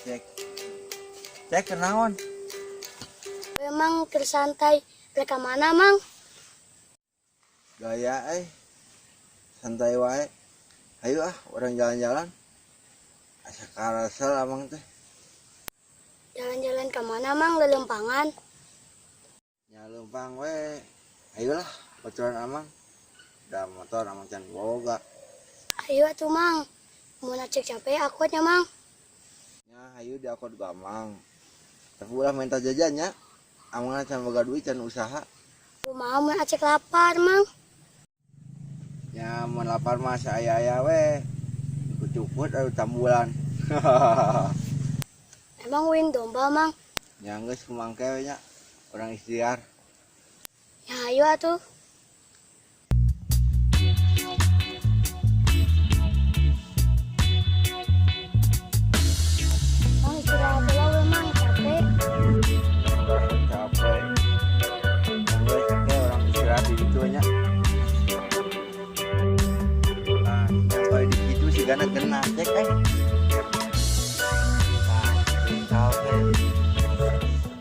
Cek. Cek kenaon? Memang keur santai. Rek ka mana, Mang? Gaya eh. Santai wae. Ayo ah, orang jalan-jalan. Asa karasel amang teh. Jalan-jalan ka mana, Mang? Lelempangan. Nya leumpang we. Ayolah, baturan amang. Da motor amang can boga. Ayo atuh, Mang. Mun Acek capek aku nya, Mang. Nya hayu diakod ku amang. Tapi ulah minta jajan nya. Amangna can boga duit can usaha. Kumaha mun Acek lapar, Mang? Nya mun lapar mah saaya-aya we. Cukut anu tambulan. Emang uing domba, Mang? Nya geus kumangke we nya. Urang ikhtiar. Ya ayo atuh. Mang istirahat heula we, Mang, capek. Capek. Geus ke urang istirahat di ditu nya. Nah, sampai di situ sigana kena cek eh. Nah, capek.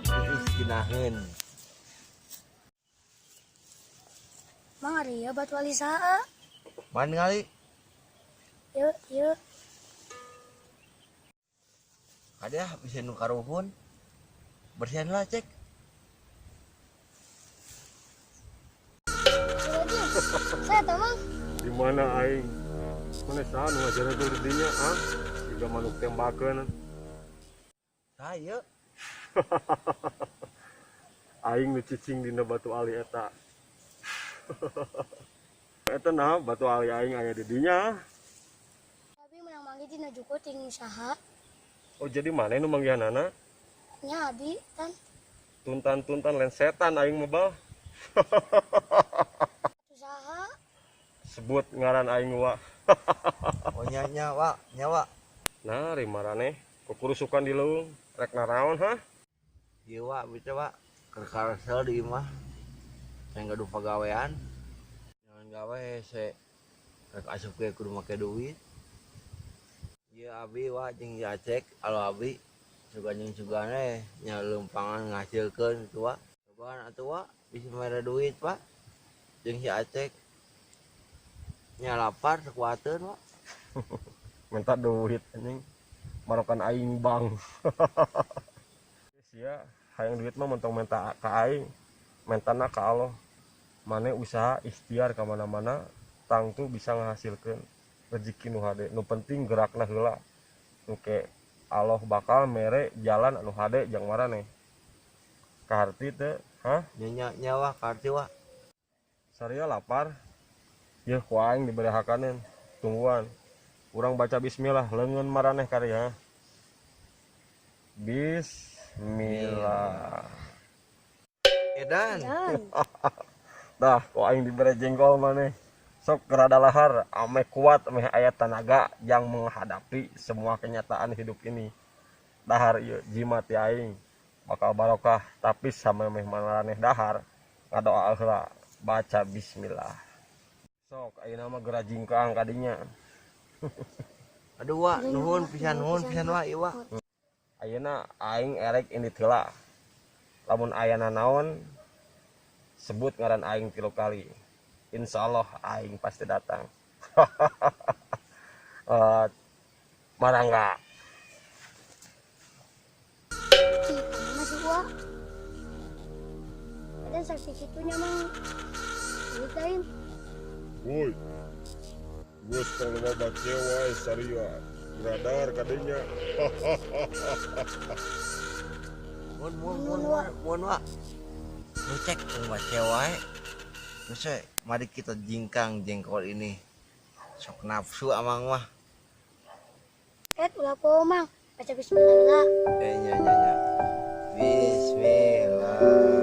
Geus geunaheun. Mang ari ieu batu ali saha? Man ngali. Yeuh, yeuh. Ada bisa nu karuhun. Bersihan lah cek. Saya tahu, Mang. Di mana aing? Mana saha nu ngajaran tuh di dinya, ah? Jiga manuk tembakeun. Saya. Aing nu cicing dina batu ali eta. Eta nah batu ali aing aya di dinya. Tapi menang manggih dina juku ting saha. Oh jadi mana nu manggihanana? Nya abi tan. Tuntan-tuntan lain setan aing mah bah. Saha? Sebut ngaran aing wa. Oh nya nya wa, nya wa. Nah, ri maraneh kukurusukan di leuweung rek naraon hah? Ieu wa bisa wa. Keur karesel di imah. Saya gaduh pagawean. Jangan gawe hese. Rek asup ge kudu make duit. Ieu abi wa jeung si Acek, alo abi sugan jeung sugane nya leumpangan ngahasilkeun kitu wa. Cobaan atuh wa bisa mere duit pak. Jeung si Acek nya lapar sekuateun wa. Minta duit anjing. Marokan aing bang. Sia hayang duit mah mentong minta ka aing. Mentana ka Allah. Mane usaha ikhtiar ka mana-mana tangtu bisa ngahasilkeun rezeki nu hade. Nu penting gerakna heula. Nu ke Allah bakal mere jalan anu hade jang maraneh. Kaharti teh, hah? Nya nya wa kaharti wa. Saria lapar. Yeuh ku aing dibere hakaneun. Tungguan. Urang baca bismillah leungeun maraneh karya. Bismillah. Edan. Edan. Dah, ku aing dibere jengkol maneh. Sok rada lahar, ameh kuat, ameh aya tanaga yang menghadapi semua kenyataan hidup ini. Dahar ieu jimat ti aing bakal barokah, tapi samemeh maraneh dahar ngadoa heula baca bismillah. Sok ayeuna mah geura jingkang ka dinya. Aduh wa, nuhun pisan wa ieu wa. Ayeuna aing erek indit heula. Lamun aya nanaon sebut ngaran aing 3 kali. Insya Allah aing pasti datang. Marangga. Ih, mana sih gua? Ada saksi situnya mang. Duit lain. Woi, geus tong loba bace wae saria. Radar kadinya. Mun mun mun mun wa. Nu cek tong bace wae. Geus we, mari kita jingkang jengkol ini. Sok nafsu amang mah. Ulah poho mang. Baca bismillah lah. Nya nya nya. Bismillah.